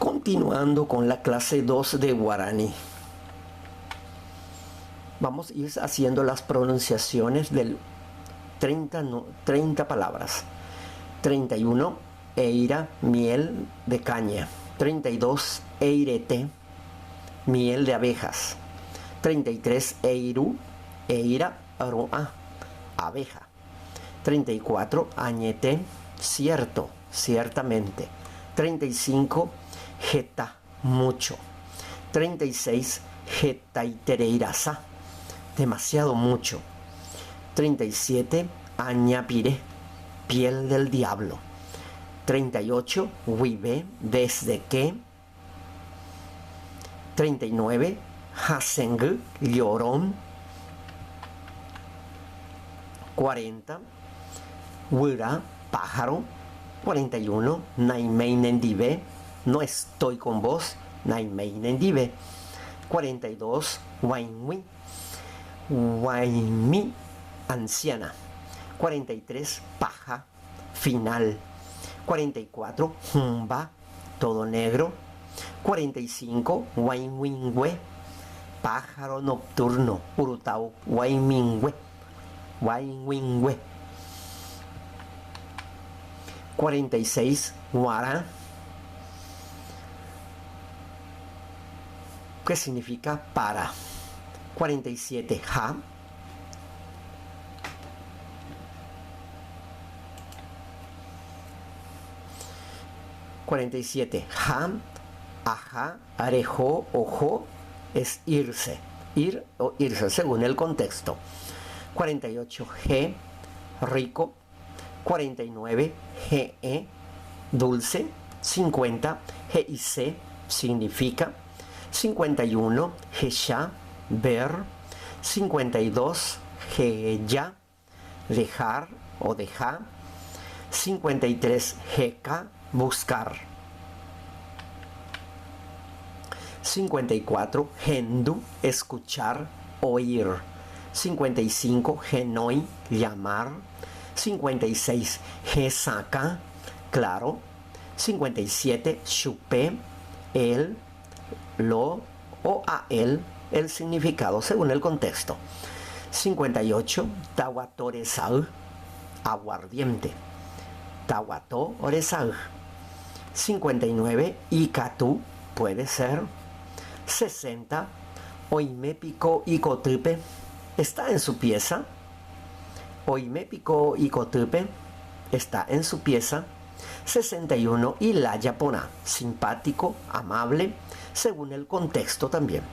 Continuando con la clase 2 de guaraní. Vamos a ir haciendo las pronunciaciones del 30, 30 palabras. 31, eira, miel de caña. 32, eirete, miel de abejas. 33, eiru, eira, roa, abeja. 34, añete, cierto, ciertamente. 35, jeta, mucho. 36, jetaitereirasa, demasiado mucho. 37, añapire, piel del diablo. 38, huive, desde que. 39, haseng, llorón. 40, huira, pájaro. 41, naimeinendive, no estoy con vos, naimeinendive. 42, wainwi, waimi, anciana. 43, paja, final. 44, jumba, todo negro. 45, wainwingüe, pájaro nocturno, urutau, waimingüe, wainwingüe. 46, guara, que significa para. 47, ja. 47, ja, aja, arejo, ojo, es irse, ir o irse, según el contexto. 48, g, rico. 49, g, e, dulce. 50, g y c, significa. 51, gesha, ver. 52, ya, dejar o deja. 53, gk, buscar. 54, gendu, escuchar, oír. 55, genoi, llamar. 56, gesaka, claro. 57, chupé, él, lo o a él, el significado según el contexto. 58, tahuatoresau, aguardiente. Tahuatoresau. 59, ikatu, puede ser. 60, oimépico icotupe, está en su pieza. Oimépico icotupe, está en su pieza. 61, Ilayapona, simpático, amable, según el contexto también.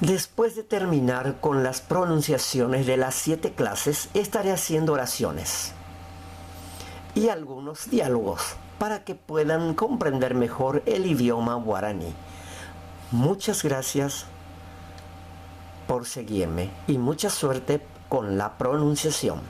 Después de terminar con las pronunciaciones de las 7 clases, estaré haciendo oraciones y algunos diálogos para que puedan comprender mejor el idioma guaraní. Muchas gracias por seguirme y mucha suerte con la pronunciación.